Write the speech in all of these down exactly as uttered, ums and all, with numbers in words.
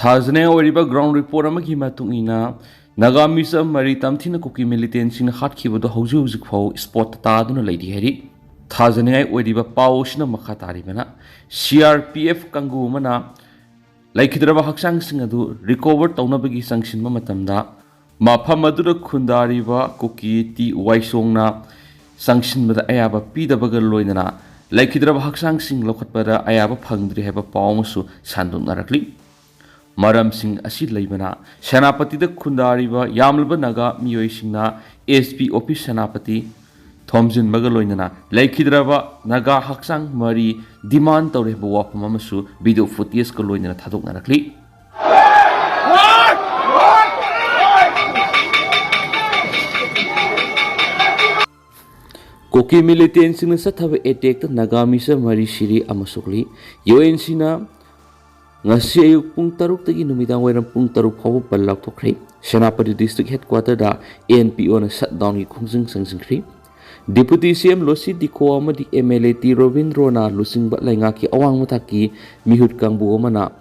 ꯊꯥꯖꯅꯤꯡꯉꯥꯏ ꯑꯣꯏꯔꯤꯕ ground report ꯑꯃꯒꯤ ꯃꯇꯨꯡ ꯏꯟꯅ, ꯅꯥꯒꯥ ꯃꯤꯆꯝ ꯃꯔꯤ ꯇꯝꯊꯤꯅ ꯀꯨꯀꯤ ꯃꯤꯂꯤꯇꯦꯟꯁꯤꯡꯅ ꯍꯥꯠꯈꯤꯕꯗꯨ ꯍꯧꯖꯤꯛ ꯍꯧꯖꯤꯛ ꯐꯥꯎ ꯁ꯭ꯄꯣꯠꯇ ꯇꯥꯗꯨꯅ ꯂꯩꯔꯤ ꯍꯥꯏꯔꯤ꯫ ꯊꯥꯖꯅꯤꯡꯉꯥꯏ ꯑꯣꯏꯔꯤꯕ ꯄꯥꯎ ꯑꯁꯤꯅ ꯃꯈꯥ ꯇꯥꯔꯤꯕꯅ, ꯁꯤ ꯑꯥꯔ ꯄꯤ ꯑꯦꯐ ꯀꯥꯡꯕꯨ ꯑꯃꯅ ꯂꯩꯈꯤꯗ꯭ꯔꯕ ꯍꯛꯆꯥꯡꯁꯤꯡ ꯑꯗꯨ ꯔꯤꯀꯣꯚꯔ ꯇꯧꯅꯕꯒꯤ ꯆꯪꯁꯤꯟꯕ ꯃꯇꯝꯗ, ꯃꯐꯝ ꯑꯗꯨꯗ ꯈꯨꯟꯗꯥꯔꯤꯕ ꯀꯨꯀꯤ ꯇꯤ ꯋꯥꯏꯁꯣꯡꯅ ꯆꯪꯁꯤꯟꯕꯗ ꯑꯌꯥꯕ ꯄꯤꯗꯕꯒ ꯂꯣꯏꯅꯅ ꯂꯩꯈꯤꯗ꯭ꯔꯕ ꯍꯛꯆꯥꯡꯁꯤꯡ ꯂꯧꯈꯠꯄꯗ ꯑꯌꯥꯕ ꯐꯪꯗ꯭ꯔꯤ ꯍꯥꯏꯕ ꯄꯥꯎ ꯑꯃꯁꯨ ꯁꯟꯗꯣꯛꯅꯔꯛꯂꯤ꯫ ꯃꯔꯝꯁꯤꯡ ꯑꯁꯤ ꯂꯩꯕꯅ ꯁꯦꯅꯥꯄꯇꯤꯗ ꯈꯨꯟꯗꯥꯔꯤꯕ ꯌꯥꯝꯂꯕ ꯅꯥꯒꯥ ꯃꯤꯑꯣꯏꯁꯤꯡꯅ ꯑꯦꯁ ꯄꯤ ꯑꯣꯐꯤꯁ ꯁꯦꯅꯥꯄꯇꯤ ꯊꯣꯝꯖꯤꯟꯕꯒ ꯂꯣꯏꯅꯅ ꯂꯩꯈꯤꯗ꯭ꯔꯕ ꯅꯥꯒꯥ ꯍꯛꯆꯥꯡ ꯃꯔꯤ ꯗꯤꯃꯥꯟ ꯇꯧꯔꯦ ꯍꯥꯏꯕ ꯋꯥꯐꯝ ꯑꯃꯁꯨ ꯚꯤꯗꯤꯑꯣ ꯐꯨꯇꯦꯖꯀ ꯂꯣꯏꯅꯅ ꯊꯥꯗꯣꯛꯅꯔꯛꯂꯤ꯫ ꯀꯨꯀꯤ ꯃꯤꯂꯤꯇꯦꯟꯁꯤꯡꯅ ꯆꯠꯊꯕ ꯑꯦꯇꯦꯛꯇ ꯅꯥꯒꯥ ꯃꯤꯆꯝ ꯃꯔꯤ ꯁꯤꯔꯤ ꯑꯃ ꯁꯣꯛꯂꯤ꯫ ꯌꯨ ꯑꯦꯟ ꯁꯤꯅ ꯉꯁꯤ ꯑꯌꯨꯛ ꯄꯨꯡ ꯇꯔꯨꯛꯇꯒꯤ ꯅꯨꯃꯤꯗꯥꯡ ꯋꯥꯏꯔꯝ ꯄꯨꯡ ꯇꯔꯨꯛ ꯐꯥꯎꯕ ꯕꯟ ꯂꯥꯎꯊꯣꯛꯈ꯭ꯔꯦ꯫ ꯁꯦꯅꯥꯄꯇꯤ ꯗꯤꯁꯇ꯭ꯔꯤꯛ ꯍꯦꯗꯀ꯭ꯋꯥꯇꯔꯗ ꯑꯦꯟ ꯄꯤ ꯑꯣꯅ ꯁꯠꯗꯥꯎꯟꯒꯤ ꯈꯣꯡꯖꯪ ꯆꯪꯁꯤꯟꯈ꯭ꯔꯦ꯫ ꯗꯤꯄꯨꯇꯤ ꯁꯤ ꯑꯦꯝ ꯂꯣꯁꯤ ꯗꯤꯈꯣ ꯑꯃꯗꯤ ꯑꯦꯝ ꯑꯦꯜ ꯑꯦ ꯇꯤ ꯔꯣꯕꯤꯟꯗ꯭ꯔꯣꯅ ꯂꯨꯆꯤꯡꯕ ꯂꯩꯉꯥꯛꯀꯤ ꯑꯋꯥꯡ ꯃꯊꯛꯀꯤ ꯃꯤꯍꯨꯠ ꯀꯥꯡꯕꯨ ꯑꯃꯅ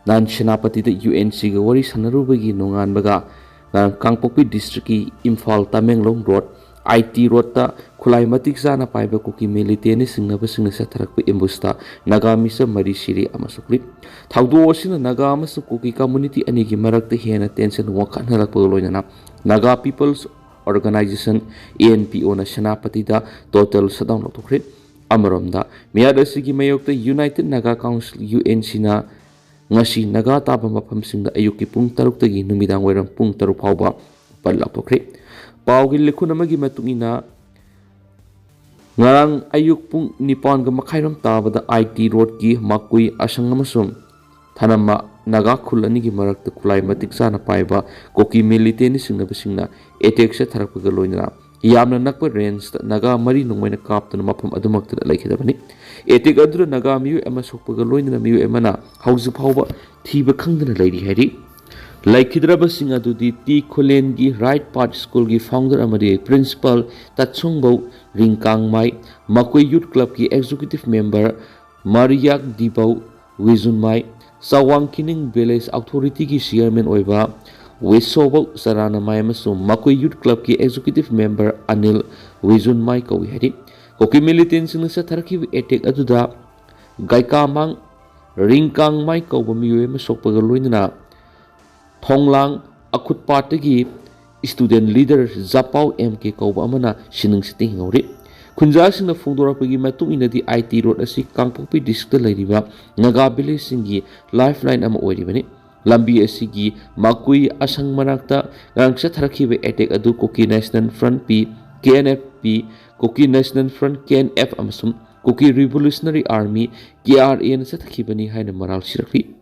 ꯅꯍꯥꯟ ꯁꯦꯅꯥꯄꯇꯤꯗ ꯌꯨ ꯑꯦꯟ ꯁꯤꯒ ꯋꯥꯔꯤ ꯁꯥꯟꯅꯔꯨꯕꯒꯤ ꯅꯣꯡꯉꯥꯟꯕꯒ ꯉꯔꯥꯡ ꯀꯥꯡꯄꯣꯛꯄꯤ ꯗꯤꯁꯇ꯭ꯔꯤꯛꯀꯤ ꯏꯝꯐꯥꯜ ꯇꯃꯦꯡꯂꯣꯡ ꯔꯣꯗ, ꯑꯥꯏ ꯇꯤ ꯔꯣꯗꯇ ꯈꯨꯠꯂꯥꯏ ꯃꯇꯤꯛ ꯆꯥꯅ ꯄꯥꯏꯕ ꯀꯨꯀꯤ ꯃꯤꯂꯤꯇꯦꯟꯅ ꯆꯤꯡꯅꯕꯁꯤꯡꯅ ꯆꯠꯊꯔꯛꯄ ꯑꯦꯝꯕꯨꯁꯇ ꯅꯥꯒꯥ ꯃꯤꯆꯝ ꯃꯔꯤ ꯁꯤꯔꯦ ꯑꯃ ꯁꯣꯛꯂꯤ꯫ ꯊꯧꯗꯣꯛ ꯑꯁꯤꯅ ꯅꯥꯒꯥ ꯑꯃꯁꯨꯡ ꯀꯨꯀꯤ ꯀꯝꯃꯨꯅꯤꯇꯤ ꯑꯅꯤꯒꯤ ꯃꯔꯛꯇ ꯍꯦꯟꯅ ꯇꯦꯟꯁꯟ ꯋꯥꯡꯈꯠꯍꯜꯂꯛꯄꯒ ꯂꯣꯏꯅꯅ Naga people's organization, A N P ꯑꯣꯅ ꯁꯦꯅꯥꯄꯇꯤꯗ ꯇꯣꯇꯦꯜ ꯁꯠꯗꯥꯎꯟ ꯂꯧꯊꯣꯛꯈ꯭ꯔꯦ꯫ ꯑꯃꯔꯣꯝꯗ, ꯃꯤꯍꯥꯠ ꯑꯁꯤꯒꯤ ꯃꯥꯌꯣꯛꯇ united Naga council, U N ꯁꯤꯅ ꯉꯁꯤ ꯅꯥꯒꯥ ꯇꯥꯕ ꯃꯐꯝꯁꯤꯡꯗ ꯑꯌꯨꯛꯀꯤ ꯄꯨꯡ ꯇꯔꯨꯛꯇꯒꯤ ꯅꯨꯃꯤꯗꯥꯡ ꯋꯥꯏꯔꯝ ꯄꯨꯡ ꯇꯔꯨꯛ ꯐꯥꯎꯕ ꯕꯟ ꯂꯥꯎꯊꯣꯛꯈ꯭ꯔꯦ꯫ ꯄꯥꯎꯒꯤ ꯂꯤꯈꯨꯟ ꯑꯃꯒꯤ ꯃꯇꯨꯡ ꯏꯟꯅ, ꯉꯔꯥꯡ ꯑꯌꯨꯛ ꯄꯨꯡ ꯅꯤꯄꯥꯟꯒ ꯃꯈꯥꯏꯔꯣꯝ ꯇꯥꯕꯗ ꯑꯥꯏ ꯇꯤ ꯔꯣꯗꯀꯤ ꯃꯥꯀꯨꯏ ꯑꯁꯪ ꯑꯃꯁꯨꯡ ꯊꯅꯝꯃ ꯅꯥꯒꯥ ꯈꯨꯜ ꯑꯅꯤꯒꯤ ꯃꯔꯛꯇ ꯈꯨꯠꯂꯥꯏ ꯃꯇꯤꯛ ꯆꯥꯅ ꯄꯥꯏꯕ ꯀꯨꯀꯤ ꯃꯤꯂꯤꯇꯦꯟꯅ ꯆꯤꯡꯅꯕꯁꯤꯡꯅ ꯑꯦꯇꯦꯛ ꯆꯠꯊꯔꯛꯄꯒ ꯂꯣꯏꯅꯅ ꯌꯥꯝꯅ ꯅꯛꯄ ꯔꯦꯟꯖꯇ ꯅꯥꯒꯥ ꯃꯔꯤ ꯅꯣꯡꯃꯩꯅ ꯀꯥꯞꯇꯨꯅ ꯃꯐꯝ ꯑꯗꯨꯃꯛꯇꯗ ꯂꯩꯈꯤꯗꯕꯅꯤ꯫ ꯑꯦꯇꯦꯛ ꯑꯗꯨꯗ ꯅꯥꯒꯥ ꯃꯤꯑꯣꯏ ꯑꯃ ꯁꯣꯛꯄꯒ ꯂꯣꯏꯅꯅ ꯃꯤꯑꯣꯏ ꯑꯃꯅ ꯍꯧꯖꯤꯛ ꯐꯥꯎꯕ ꯊꯤꯕ ꯈꯪꯗꯅ ꯂꯩꯔꯤ ꯍꯥꯏꯔꯤ꯫ ꯂꯩꯈꯤꯗ꯭ꯔꯕꯁꯤꯡ ꯑꯗꯨꯗꯤ ꯇꯤ ꯈꯨꯂꯦꯟꯒꯤ ꯔꯥꯏꯠ ꯄꯥꯊ ꯁ꯭ꯀꯨꯜꯒꯤ ꯐꯥꯎꯟꯗꯔ ꯑꯃꯗꯤ ꯄ꯭ꯔꯤꯟꯁꯤꯄꯥꯜ ꯇꯠꯁꯨꯡꯕꯧ ꯔꯤꯡꯀꯥꯡꯃꯥꯏ, ꯃꯀꯣꯏ ꯌꯨꯠ ꯀ꯭ꯂꯕꯀꯤ ꯑꯦꯛꯖꯤꯀ꯭ꯌꯨꯇꯤꯚ ꯃꯦꯝꯕꯔ ꯃꯥꯔꯤꯌꯥꯛ ꯗꯤꯕꯧ, ꯋꯤꯖꯨꯟꯃꯥꯏ, ꯆꯥꯋꯥꯡ ꯈꯤꯅꯤꯡ ꯚꯤꯂꯦꯖ ꯑꯣꯊꯣꯔꯤꯇꯤꯒꯤ ꯆꯤꯌꯔꯃꯦꯟ ꯑꯣꯏꯕ ꯋꯤꯁꯣꯕꯧ ꯆꯔꯥꯅꯃꯥꯏ ꯑꯃꯁꯨꯡ ꯃꯈꯣꯏ ꯌꯨꯠ ꯀ꯭ꯂꯕꯀꯤ ꯑꯦꯛꯖꯤꯀ꯭ꯌꯨꯇꯤꯚ ꯃꯦꯝꯕꯔ ꯑꯅꯤꯜ ꯋꯤꯖꯨꯟꯃꯥꯏ ꯀꯧꯏ ꯍꯥꯏꯔꯤ꯫ ꯀꯨꯀꯤ ꯃꯤꯂꯤꯇꯦꯟꯁꯤꯡꯅ ꯆꯠꯊꯔꯛꯈꯤꯕ ꯑꯦꯇꯦꯛ ꯑꯗꯨꯗ ꯒꯥꯏꯀꯥꯃꯥꯡ ꯔꯤꯡꯀꯥꯡꯃꯥꯏ ꯀꯧꯕ ꯃꯤꯑꯣꯏ ꯑꯃ ꯁꯣꯛꯄꯒ ꯂꯣꯏꯅꯅ ꯊꯣꯡꯂꯥꯡ ꯑꯈꯨꯠꯄꯥꯠꯇꯒꯤ ꯁ꯭ꯇꯨꯗꯦꯟ ꯂꯤꯗꯔ ꯖꯥꯄꯥꯎ ꯑꯦꯝ ꯀꯦ ꯀꯧꯕ ꯑꯃꯅ ꯁꯤꯅꯤꯡ ꯁꯤꯠꯇ ꯍꯤꯡꯍꯧꯔꯤ꯫ ꯈꯨꯟꯖꯥꯁꯤꯡꯅ ꯐꯣꯡꯗꯣꯔꯛꯄꯒꯤ ꯃꯇꯨꯡ ꯏꯟꯅꯗꯤ, ꯑꯥꯏ ꯇꯤ ꯔꯣꯗ ꯑꯁꯤ ꯀꯥꯡꯄꯣꯛꯄꯤ ꯗꯤꯁꯇ꯭ꯔꯤꯛꯇ ꯂꯩꯔꯤꯕ ꯅꯥꯒꯥ ꯚꯤꯂꯦꯖꯁꯤꯡꯒꯤ ꯂꯥꯏꯐ ꯂꯥꯏꯟ ꯑꯃ ꯑꯣꯏꯔꯤꯕꯅꯤ꯫ ꯂꯝꯕꯤ ꯑꯁꯤꯒꯤ ꯃꯀꯨꯏ ꯑꯁꯪ ꯃꯅꯥꯛꯇ ꯉꯔꯥꯡ ꯆꯠꯊꯔꯛꯈꯤꯕ ꯑꯦꯇꯦꯛ ꯑꯗꯨ Kuki national front P, K N F P, Kuki national front, K N F, ꯑꯃꯁꯨꯡ Kuki revolutionary army, K R ꯑꯦꯅ ꯆꯠꯊꯈꯤꯕꯅꯤ ꯍꯥꯏꯅ ꯃꯔꯥꯜ ꯁꯤꯔꯛꯂꯤ꯫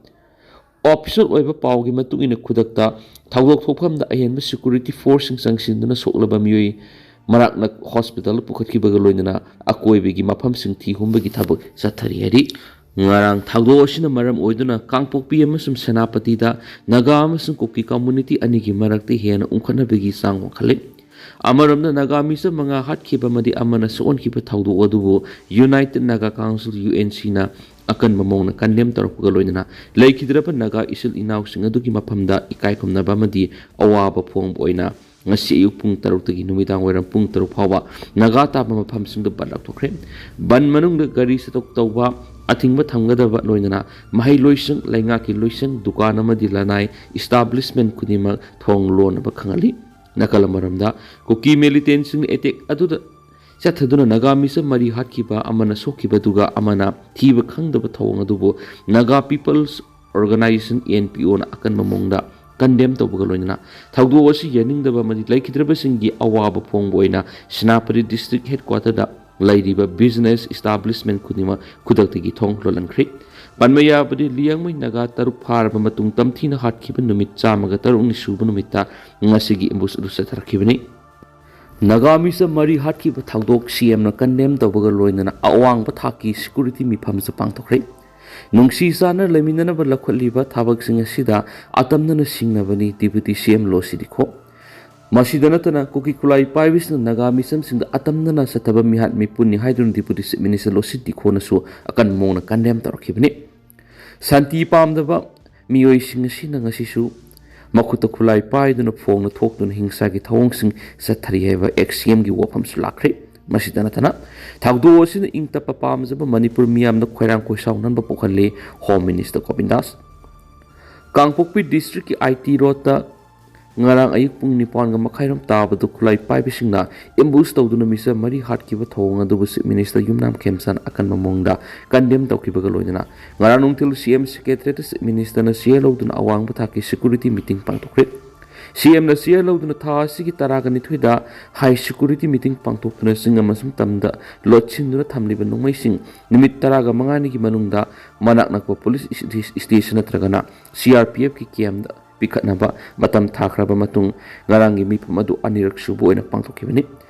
ꯑꯣꯐꯤꯁꯤꯌꯦꯜ ꯑꯣꯏꯕ ꯄꯥꯎꯒꯤ ꯃꯇꯨꯡ ꯏꯟꯅ, ꯈꯨꯗꯛꯇ ꯊꯧꯗꯣꯛ ꯊꯣꯛꯐꯝꯗ ꯑꯍꯦꯟꯕ ꯁꯦꯀ꯭ꯌꯨꯔꯤꯇꯤ ꯐꯣꯔꯁꯁꯤꯡ ꯆꯪꯁꯤꯟꯗꯨꯅ ꯁꯣꯛꯂꯕ ꯃꯤꯑꯣꯏ ꯃꯅꯥꯛ ꯅꯛ ꯍꯣꯁꯄꯤꯇꯥꯜꯗ ꯄꯨꯈꯠꯈꯤꯕꯒ ꯂꯣꯏꯅꯅ ꯑꯀꯣꯏꯕꯒꯤ ꯃꯐꯝꯁꯤꯡ ꯊꯤ ꯍꯨꯝꯕꯒꯤ ꯊꯕꯛ ꯆꯠꯊꯔꯤ ꯍꯥꯏꯔꯤ꯫ ꯉꯔꯥꯡ ꯊꯧꯗꯣꯛ ꯑꯁꯤꯅ ꯃꯔꯝ ꯑꯣꯏꯗꯨꯅ ꯀꯥꯡꯄꯣꯛꯄꯤ ꯑꯃꯁꯨꯡ ꯁꯦꯅꯥꯄꯇꯤꯗ ꯅꯥꯒꯥ ꯑꯃꯁꯨꯡ ꯀꯨꯀꯤ ꯀꯝꯃ꯭ꯌꯨꯅꯤꯇꯤ ꯑꯅꯤꯒꯤ ꯃꯔꯛꯇ ꯍꯦꯟꯅ ꯎꯪꯈꯠꯅꯕꯒꯤ ꯆꯥꯡ ꯋꯥꯡꯈꯠꯂꯤ꯫ ꯑꯃꯔꯣꯝꯗ, ꯅꯥꯒꯥ ꯃꯤꯆꯝ ꯃꯉꯥ ꯍꯥꯠꯈꯤꯕ ꯑꯃꯗꯤ ꯑꯃꯅ ꯁꯣꯛꯍꯟꯈꯤꯕ ꯊꯧꯗꯣꯛ ꯑꯗꯨꯕꯨ united Naga council, U N ꯁꯤꯅ ꯑꯀꯟꯕ ꯃꯑꯣꯡꯗ ꯀꯟꯗꯦꯝ ꯇꯧꯔꯛꯄꯒ ꯂꯣꯏꯅꯅ ꯂꯩꯈꯤꯗ꯭ꯔꯕ ꯅꯥꯒꯥ ꯏꯆꯤꯜ ꯏꯅꯥꯎꯁꯤꯡ ꯑꯗꯨꯒꯤ ꯃꯐꯝꯗ ꯏꯀꯥꯏ ꯈꯨꯝꯅꯕ ꯑꯃꯗꯤ ꯑꯋꯥꯕ ꯐꯣꯡꯕ ꯑꯣꯏꯅ ꯉꯁꯤ ꯑꯌꯨꯛ ꯄꯨꯡ ꯇꯔꯨꯛꯇꯒꯤ ꯅꯨꯃꯤꯗꯥꯡ ꯋꯥꯏꯔꯝ ꯄꯨꯡ ꯇꯔꯨꯛ ꯐꯥꯎꯕ ꯅꯥꯒꯥ ꯇꯥꯕ ꯃꯐꯝꯁꯤꯡꯗ ꯕꯟ ꯂꯥꯎꯊꯣꯛꯈ꯭ꯔꯦ꯫ ꯕꯟ ꯃꯅꯨꯡꯗ ꯒꯥꯔꯤ ꯆꯠꯊꯣꯛ ꯇꯧꯕ ꯑꯊꯤꯡꯕ ꯊꯝꯒꯗꯕ ꯂꯣꯏꯅꯅ ꯃꯍꯩ ꯂꯣꯏꯁꯪ, ꯂꯩꯉꯥꯛꯀꯤ ꯂꯣꯏꯁꯪ, ꯗꯨꯀꯥꯟ ꯑꯃꯗꯤ ꯂꯅꯥꯏ ꯏꯁꯇꯥꯕ꯭ꯂꯤꯁꯃꯦꯟ ꯈꯨꯗꯤꯡꯃꯛ ꯊꯣꯡ ꯂꯣꯟꯅꯕ ꯈꯪꯍꯜꯂꯤ꯫ ꯅꯥꯀꯜ ꯑꯃꯔꯣꯝꯗ, ꯀꯨꯀꯤ ꯃꯤꯂꯤꯇꯦꯟꯁꯤꯡꯅ ꯑꯦꯇꯦꯛ ꯑꯗꯨꯗ ꯆꯠꯊꯗꯨꯅ ꯅꯥꯒꯥ ꯃꯤꯆꯝ ꯃꯔꯤ ꯍꯥꯠꯈꯤꯕ ꯑꯃꯅ ꯁꯣꯛꯈꯤꯕꯗꯨꯒ ꯑꯃꯅ ꯊꯤꯕ ꯈꯪꯗꯕ ꯊꯧꯑꯣꯡ ꯑꯗꯨꯕꯨ Naga people's organization, N P ꯑꯣꯅ ꯑꯀꯟꯕ ꯃꯑꯣꯡꯗ ꯀꯟꯗꯦꯝ ꯇꯧꯕꯒ ꯂꯣꯏꯅꯅ ꯊꯧꯗꯣꯛ ꯑꯁꯤ ꯌꯥꯅꯤꯡꯗꯕ ꯑꯃꯗꯤ ꯂꯩꯈꯤꯗ꯭ꯔꯕꯁꯤꯡꯒꯤ ꯑꯋꯥꯕ ꯐꯣꯡꯕ ꯑꯣꯏꯅ ꯁꯦꯅꯥꯄꯇꯤ ꯗꯤꯁꯇ꯭ꯔꯤꯛ ꯍꯦꯗꯀ꯭ꯋꯥꯇꯔꯗ ꯂꯩꯔꯤꯕ ꯕꯤꯖꯤꯅꯦꯁ ꯏꯁꯇꯥꯕ꯭ꯂꯤꯁꯃꯦꯟ ꯈꯨꯗꯤꯡꯃꯛ ꯈꯨꯗꯛꯇꯒꯤ ꯊꯣꯡ ꯂꯣꯜꯍꯟꯈ꯭ꯔꯦ꯫ ꯄꯟꯕ ꯌꯥꯕꯗꯤ, ꯂꯤꯌꯥꯡꯃꯩ ꯅꯥꯒꯥ ꯇꯔꯨꯛ ꯐꯥꯔꯕ ꯃꯇꯨꯡ ꯇꯝꯊꯤꯅ ꯍꯥꯠꯈꯤꯕ ꯅꯨꯃꯤꯠ ꯆꯥꯝꯃꯒ ꯇꯔꯨꯛꯅꯤ ꯁꯨꯕ ꯅꯨꯃꯤꯠꯇ ꯉꯁꯤꯒꯤ ꯑꯦꯝꯕꯨꯁ ꯑꯗꯨ ꯆꯠꯊꯔꯛꯈꯤꯕꯅꯤ꯫ ꯅꯥꯒꯥ ꯃꯤꯆꯝ ꯃꯔꯤ ꯍꯥꯠꯈꯤꯕ ꯊꯧꯗꯣꯛ ꯁꯤ ꯑꯦꯝꯅ ꯀꯟꯗꯦꯝ ꯇꯧꯕꯒ ꯂꯣꯏꯅꯅ ꯑꯋꯥꯡꯕ ꯊꯥꯛꯀꯤ ꯁꯦꯀ꯭ꯌꯨꯔꯤꯇꯤ ꯃꯤꯐꯝꯁꯨ ꯄꯥꯡꯊꯣꯛꯈ꯭ꯔꯦ꯫ ꯅꯨꯡꯁꯤ ꯆꯥꯟꯅ ꯂꯩꯃꯤꯟꯅꯅꯕ ꯂꯧꯈꯠꯂꯤꯕ ꯊꯕꯛꯁꯤꯡ ꯑꯁꯤꯗ ꯑꯇꯝꯅꯅ ꯁꯤꯡꯅꯕꯅꯤ, ꯗꯤꯄꯨꯇꯤ ꯁꯤ ꯑꯦꯝ ꯂꯣꯁꯤ ꯗꯤꯈꯣ꯫ ꯃꯁꯤꯗ ꯅꯠꯇꯅ, ꯀꯨꯀꯤ ꯈꯨꯠꯂꯥꯏ ꯄꯥꯏꯕꯁꯤꯡꯅ ꯅꯥꯒꯥ ꯃꯤꯆꯝꯁꯤꯡꯗ ꯑꯇꯝꯅꯅ ꯆꯠꯊꯕ ꯃꯤꯍꯥꯠ ꯃꯤꯄꯨꯟꯅꯤ ꯍꯥꯏꯗꯨꯅ ꯗꯤꯄꯨꯇꯤ ꯆꯤꯐ ꯃꯤꯅꯤꯁꯇꯔ ꯂꯣꯁꯤ ꯗꯤꯈꯣꯅꯁꯨ ꯑꯀꯟꯕ ꯃꯑꯣꯡꯗ ꯀꯟꯗꯦꯝ ꯇꯧꯔꯛꯈꯤꯕꯅꯤ꯫ ꯁꯥꯟꯇꯤ ꯄꯥꯝꯗꯕ ꯃꯤꯑꯣꯏꯁꯤꯡ ꯑꯁꯤꯅ ꯉꯁꯤꯁꯨ ꯃꯈꯨꯠꯇ ꯈꯨꯠꯂꯥꯏ ꯄꯥꯏꯗꯨꯅ ꯐꯣꯡꯅ ꯊꯣꯛꯇꯨꯅ ꯍꯤꯡꯁꯥꯒꯤ ꯊꯧꯑꯣꯡꯁꯤꯡ ꯆꯠꯊꯔꯤ ꯍꯥꯏꯕ ꯑꯦꯛꯁ ꯁꯤ ꯑꯦꯝꯒꯤ ꯋꯥꯐꯝꯁꯨ ꯂꯥꯛꯈ꯭ꯔꯦ꯫ ꯃꯁꯤꯇ ꯅꯠꯇꯅ ꯊꯧꯗꯣꯛ ꯑꯁꯤꯅ ꯏꯪ ꯇꯞꯄ ꯄꯥꯝꯖꯕ ꯃꯅꯤꯄꯨꯔ ꯃꯤꯌꯥꯝꯗ ꯈꯣꯏꯔꯥꯡ ꯈꯣꯏꯁꯥꯎꯅꯍꯟꯕ ꯄꯣꯛꯍꯜꯂꯤ꯫ Home minister ꯒꯣꯕꯤꯟꯗꯥꯁ꯫ ꯀꯥꯡꯄꯣꯛꯄꯤ ꯗꯤꯁꯇ꯭ꯔꯤꯛꯀꯤ ꯑꯥꯏ ꯇꯤ ꯔꯣꯗꯇ ꯉꯔꯥꯡ ꯑꯌꯨꯛ ꯄꯨꯡ ꯅꯤꯄꯥꯟꯒ ꯃꯈꯥꯏꯔꯣꯝ ꯇꯥꯕꯗ ꯈꯨꯠꯂꯥꯏ ꯄꯥꯏꯕꯁꯤꯡꯅ ꯑꯦꯝꯕꯨꯁ ꯇꯧꯗꯨꯅ ꯃꯤꯆꯝ ꯃꯔꯤ ꯍꯥꯠꯈꯤꯕ ꯊꯧꯑꯣꯡ ꯑꯗꯨꯕꯨ ꯆꯤꯐ ꯃꯤꯅꯤꯁꯇꯔ ꯌꯨꯝꯅꯥꯝ ꯈꯦꯝꯆꯥꯟ ꯑꯀꯟꯕ ꯃꯑꯣꯡꯗ ꯀꯟꯗꯦꯝ ꯇꯧꯈꯤꯕꯒ ꯂꯣꯏꯅꯅ ꯉꯔꯥꯡ ꯅꯨꯡꯊꯤꯜ ꯁꯤ ꯑꯦꯝ ꯁꯦꯀ꯭ꯔꯦꯇꯔꯤꯌꯦꯠꯇ ꯆꯤꯐ ꯃꯤꯅꯤꯁꯇꯔꯅ ꯆꯤꯌꯔ ꯂꯧꯗꯨꯅ ꯑꯋꯥꯡꯕ ꯊꯥꯛꯀꯤ ꯁꯦꯀ꯭ꯌꯨꯔꯤꯇꯤ ꯃꯤꯇꯤꯡ ꯄꯥꯡꯊꯣꯛꯈ꯭ꯔꯦ꯫ ꯁꯤ ꯑꯦꯝꯅ ꯆꯤꯌꯔ ꯂꯧꯗꯨꯅ ꯊꯥ ꯑꯁꯤꯒꯤ ꯇꯔꯥꯒ ꯅꯤꯊꯣꯏꯗ ꯍꯥꯏ ꯁꯦꯀ꯭ꯌꯨꯔꯤꯇꯤ ꯃꯤꯇꯤꯡ ꯄꯥꯡꯊꯣꯛꯇꯨꯅ ꯆꯤꯡ ꯑꯃꯁꯨꯡ ꯇꯝꯗ ꯂꯣꯠꯁꯤꯟꯗꯨꯅ ꯊꯝꯂꯤꯕ ꯅꯣꯡꯃꯩꯁꯤꯡ ꯅꯨꯃꯤꯠ ꯇꯔꯥꯒ ꯃꯉꯥꯅꯤꯒꯤ ꯃꯅꯨꯡꯗ ꯃꯅꯥꯛ ꯅꯛꯄ ꯄꯨꯂꯤꯁ ꯏꯁꯇꯦ-, ꯏꯁꯇꯦꯁꯟ ꯅꯠꯇ꯭ꯔꯒꯅ ꯁꯤ ꯑꯥꯔ ꯄꯤ ꯑꯦꯐꯀꯤ ꯀꯦꯝꯗ ꯄꯤꯈꯠꯅꯕ ꯃꯇꯝ ꯊꯥꯈ꯭ꯔꯕ ꯃꯇꯨꯡ ꯉꯔꯥꯡꯒꯤ ꯃꯤꯐꯝ ꯑꯗꯨ ꯑꯅꯤꯔꯛ ꯁꯨꯕ ꯑꯣꯏꯅ ꯄꯥꯡꯊꯣꯛꯈꯤꯕꯅꯤ꯫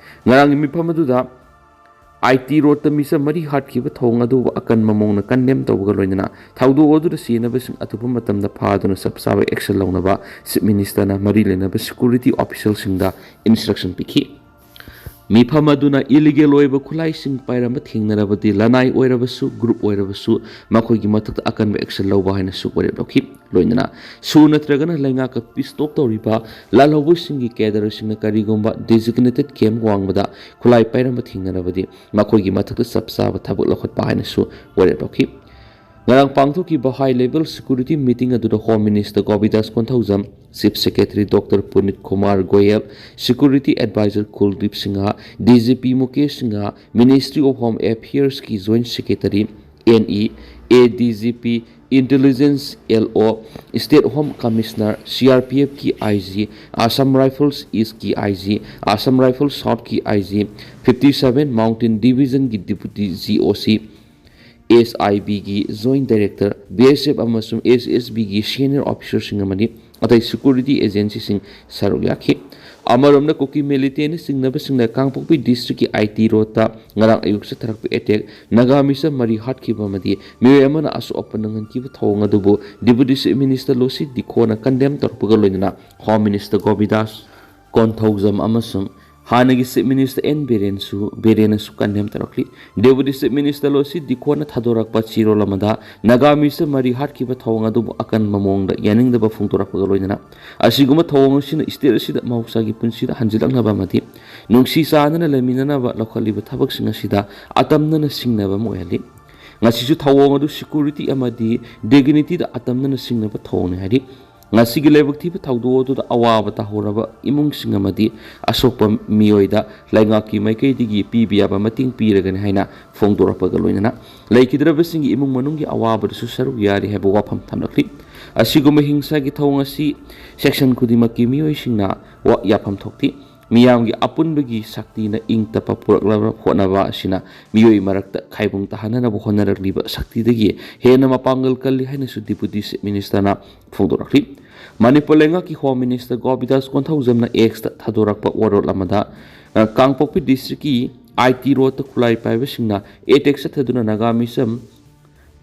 ꯉꯔꯥꯡꯒꯤ ꯃꯤꯐꯝ ꯑꯗꯨꯗ ꯑꯥꯏ ꯇꯤ ꯔꯣꯗꯇ ꯃꯤꯆꯝ ꯃꯔꯤ ꯍꯥꯠꯈꯤꯕ ꯊꯧꯑꯣꯡ ꯑꯗꯨꯕꯨ ꯑꯀꯟꯕ ꯃꯑꯣꯡꯗ ꯀꯟꯗꯦꯝ ꯇꯧꯕꯒ ꯂꯣꯏꯅꯅ ꯊꯧꯗꯣꯛ ꯑꯗꯨꯗ ꯁꯤꯖꯤꯟꯅꯕꯁꯤꯡ ꯑꯊꯨꯕ ꯃꯇꯝꯗ ꯐꯥꯗꯨꯅ ꯆꯞ ꯆꯥꯕ ꯑꯦꯛꯁꯟ ꯂꯧꯅꯕ ꯆꯤꯐ ꯃꯤꯅꯤꯁꯇꯔꯅ ꯃꯔꯤ ꯂꯩꯅꯕ ꯁꯦꯀ꯭ꯌꯨꯔꯤꯇꯤ ꯑꯣꯐꯤꯁꯦꯜꯁꯤꯡꯗ ꯏꯟꯁꯇ꯭ꯔꯛꯁꯟ ꯄꯤꯈꯤ꯫ ꯃꯤꯐꯝ ꯑꯗꯨꯅ ꯏꯂꯤꯒꯦꯜ ꯑꯣꯏꯕ ꯈꯨꯠꯂꯥꯏꯁꯤꯡ ꯄꯥꯏꯔꯝꯕ ꯊꯦꯡꯅꯔꯕꯗꯤ ꯂꯅꯥꯏ ꯑꯣꯏꯔꯕꯁꯨ, ꯒ꯭ꯔꯨꯞ ꯑꯣꯏꯔꯕꯁꯨ, ꯃꯈꯣꯏꯒꯤ ꯃꯊꯛꯇ ꯑꯀꯟꯕ ꯑꯦꯛꯁꯟ ꯂꯧꯕ ꯍꯥꯏꯅꯁꯨ ꯋꯥꯔꯦꯞ ꯂꯧꯈꯤ꯫ ꯂꯣꯏꯅꯅ ꯁꯨ ꯅꯠꯇ꯭ꯔꯒꯅ ꯂꯩꯉꯥꯛꯀ ꯄꯤꯁ ꯇꯣꯛ ꯇꯧꯔꯤꯕ ꯂꯥꯜꯍꯧꯕꯁꯤꯡꯒꯤ ꯀꯦꯗꯔꯁꯤꯡꯅ ꯀꯔꯤꯒꯨꯝꯕ ꯗꯤꯖꯤꯒꯅꯦꯇꯦꯠ ꯀꯦꯝ ꯋꯥꯡꯃꯗ ꯈꯨꯠꯂꯥꯏ ꯄꯥꯏꯔꯝꯕ ꯊꯦꯡꯅꯔꯕꯗꯤ ꯃꯈꯣꯏꯒꯤ ꯃꯊꯛꯇ ꯆꯞ ꯆꯥꯕ ꯊꯕꯛ ꯂꯧꯈꯠꯄ ꯍꯥꯏꯅꯁꯨ ꯋꯥꯔꯦꯞ ꯂꯧꯈꯤ꯫ ꯉꯔꯥꯡ ꯄꯥꯡꯊꯣꯛꯈꯤꯕ ꯍꯥꯏ ꯂꯦꯚꯦꯜ ꯁꯦꯀ꯭ꯌꯨꯔꯤꯇꯤ ꯃꯤꯇꯤꯡ ꯑꯗꯨꯗ home minister Gobindas Konthoujam, chief secretary doctor Puneet Kumar Goel, security adviser Kuldeep Singh, D G P Mukesh Singh, ministry of home ꯑꯦꯐꯤꯌꯔꯁꯀꯤ joint secretary, N E, A D G P, intelligence, L O, state home commissioner, C R P ꯑꯦꯐꯀꯤ I G, Assam rifles ꯏꯁꯀꯤ I G, Assam rifles ꯁꯥꯎꯠꯀꯤ I G, fifty seven mountain ꯗꯤꯕꯤꯖꯟꯒꯤ deputy G O ꯁꯤ, ꯑꯦꯁ ꯑꯥꯏ ꯕꯤꯒꯤ joint director, B ꯑꯦꯁ F ꯑꯃꯁꯨꯡ ꯑꯦꯁ ꯑꯦꯁ ꯕꯤꯒꯤ senior ꯑꯣꯐꯤꯁꯔꯁꯤꯡ ꯑꯃꯗꯤ ꯑꯇꯩ security ꯑꯦꯖꯦꯟꯁꯤꯁꯤꯡ ꯁꯔꯨꯛ ꯌꯥꯈꯤ꯫ ꯑꯃꯔꯣꯝꯗ ꯀꯨꯀꯤ ꯃꯤꯂꯤꯇꯦꯟꯅ ꯆꯤꯡꯅꯕꯁꯤꯡꯅ ꯀꯥꯡꯄꯣꯛꯄꯤ ꯗꯤꯁꯇ꯭ꯔꯤꯛꯀꯤ ꯑꯥꯏ ꯇꯤ ꯔꯣꯗꯇ ꯉꯔꯥꯡ ꯑꯌꯨꯛ ꯆꯠꯊꯔꯛꯄ ꯑꯦꯇꯦꯛ, ꯅꯥꯒꯥ ꯃꯤꯆꯝ ꯃꯔꯤ ꯍꯥꯠꯈꯤꯕ ꯑꯃꯗꯤ ꯃꯤꯑꯣꯏ ꯑꯃꯅ ꯑꯁꯣꯛ ꯑꯄꯟ ꯅꯪꯍꯟꯈꯤꯕ ꯊꯧꯑꯣꯡ ꯑꯗꯨꯕꯨ ꯗꯤꯄꯨꯇꯤ ꯆꯤꯐ ꯃꯤꯅꯤꯁꯇꯔ ꯂꯣꯁꯤ ꯗꯤꯈꯣꯅ ꯀꯟꯗꯦꯝ ꯇꯧꯔꯛꯄꯒ ꯂꯣꯏꯅꯅ ꯍꯣꯝ ꯃꯤꯅꯤꯁꯇꯔ ꯒꯣꯕꯤꯟꯗꯥꯁ ꯀꯣꯟꯊꯧꯖꯝ ꯑꯃꯁꯨꯡ ꯍꯥꯟꯅꯒꯤ Chief Minister ꯑꯦꯟ ꯕꯤꯔꯦꯟꯁꯨ, ꯕꯤꯔꯦꯟꯅꯁꯨ condemn ꯇꯧꯔꯛꯂꯤ꯫ Deputy Chief Minister ꯂꯣꯁꯤ ꯗꯤꯈꯣꯟꯅ ꯊꯥꯗꯣꯔꯛꯄ ꯆꯦꯔꯣꯜ ꯑꯃꯗ ꯅꯥꯒꯥ ꯃꯤꯁ ꯃꯔꯤ ꯍꯥꯠꯈꯤꯕ ꯊꯧꯑꯣꯡ ꯑꯗꯨꯕꯨ ꯑꯀꯟꯕ ꯃꯑꯣꯡꯗ ꯌꯥꯅꯤꯡꯗꯕ ꯐꯣꯡꯗꯣꯔꯛꯄꯒ ꯂꯣꯏꯅꯅ ꯑꯁꯤꯒꯨꯝꯕ ꯊꯧꯑꯣꯡ ꯑꯁꯤꯅ state ꯑꯁꯤꯗ ꯃꯍꯧꯁꯥꯒꯤ ꯄꯨꯟꯁꯤꯗ ꯍꯟꯖꯤꯜꯂꯛꯅꯕ ꯑꯃꯗꯤ ꯅꯨꯡꯁꯤ ꯆꯥꯟꯅꯅ ꯂꯩꯃꯤꯟꯅꯅꯕ ꯂꯧꯈꯠꯂꯤꯕ ꯊꯕꯛꯁꯤꯡ ꯑꯁꯤꯗ ꯑꯇꯝꯅꯅ ꯁꯤꯡꯅꯕ ꯑꯃ ꯑꯣꯏꯍꯜꯂꯤ꯫ ꯉꯁꯤꯁꯨ ꯊꯧꯑꯣꯡ ꯑꯗꯨ security ꯑꯃꯗꯤ dignityꯗ ꯑꯇꯝꯅꯅ ꯁꯤꯡꯅꯕ ꯊꯧꯑꯣꯡꯅꯤ ꯍꯥꯏꯔꯤ꯫ ꯉꯁꯤꯒꯤ ꯂꯥꯏꯕꯛ ꯊꯤꯕ ꯊꯧꯗꯣꯛ ꯑꯗꯨꯗ ꯑꯋꯥꯕ ꯇꯥꯍꯧꯔꯕ ꯏꯃꯨꯡꯁꯤꯡ ꯑꯃꯗꯤ ꯑꯁꯣꯛꯄ ꯃꯤꯑꯣꯏꯗ ꯂꯩꯉꯥꯛꯀꯤ ꯃꯥꯏꯀꯩꯗꯒꯤ ꯄꯤꯕ ꯌꯥꯕ ꯃꯇꯦꯡ ꯄꯤꯔꯒꯅꯤ ꯍꯥꯏꯅ ꯐꯣꯡꯗꯣꯔꯛꯄꯒ ꯂꯣꯏꯅꯅ ꯂꯩꯈꯤꯗ꯭ꯔꯕꯁꯤꯡꯒꯤ ꯏꯃꯨꯡ ꯃꯅꯨꯡꯒꯤ ꯑꯋꯥꯕꯗꯁꯨ ꯁꯔꯨꯛ ꯌꯥꯔꯤ ꯍꯥꯏꯕ ꯋꯥꯐꯝ ꯊꯝꯂꯛꯂꯤ꯫ ꯑꯁꯤꯒꯨꯝꯕ ꯍꯤꯡꯁꯥꯒꯤ ꯊꯧꯑꯣꯡ ꯑꯁꯤ section ꯈꯨꯗꯤꯡꯃꯛꯀꯤ ꯃꯤꯑꯣꯏꯁꯤꯡꯅ ꯋꯥ-, ꯌꯥꯐꯝ ꯊꯣꯛꯇꯦ꯫ ꯃꯤꯌꯥꯝꯒꯤ ꯑꯄꯨꯟꯕꯒꯤ ꯁꯛꯇꯤꯅ ꯏꯪ ꯇꯞꯄ ꯄꯨꯔꯛꯅꯕ ꯍꯣꯠꯅꯕ ꯑꯁꯤꯅ ꯃꯤꯑꯣꯏ ꯃꯔꯛꯇ ꯈꯥꯏꯕꯨꯡ ꯇꯥꯍꯟꯅꯅꯕ ꯍꯣꯠꯅꯔꯛꯂꯤꯕ ꯁꯛꯇꯤꯗꯒꯤ ꯍꯦꯟꯅ ꯃꯄꯥꯡꯒꯜ ꯀꯜꯂꯤ ꯍꯥꯏꯅꯁꯨ Deputy Chief Ministerꯅ ꯐꯣꯡꯗꯣꯔꯛꯂꯤ꯫ ꯃꯅꯤꯄꯨꯔ ꯂꯩꯉꯥꯛꯀꯤ Home Minister ꯒꯣꯕꯤꯟꯗꯥꯁ ꯀꯣꯟꯊꯧꯖꯝꯅ Xꯇ ꯊꯥꯗꯣꯔꯛꯄ ꯋꯥꯔꯣꯜ ꯑꯃꯗ, ꯑ, ꯀꯥꯡꯄꯣꯛꯄꯤ districtꯀꯤ I T roadꯇ ꯈꯨꯠꯂꯥꯏ ꯄꯥꯏꯕꯁꯤꯡꯅ attack ꯆꯠꯊꯗꯨꯅ ꯅꯥꯒꯥ ꯃꯤꯁꯝ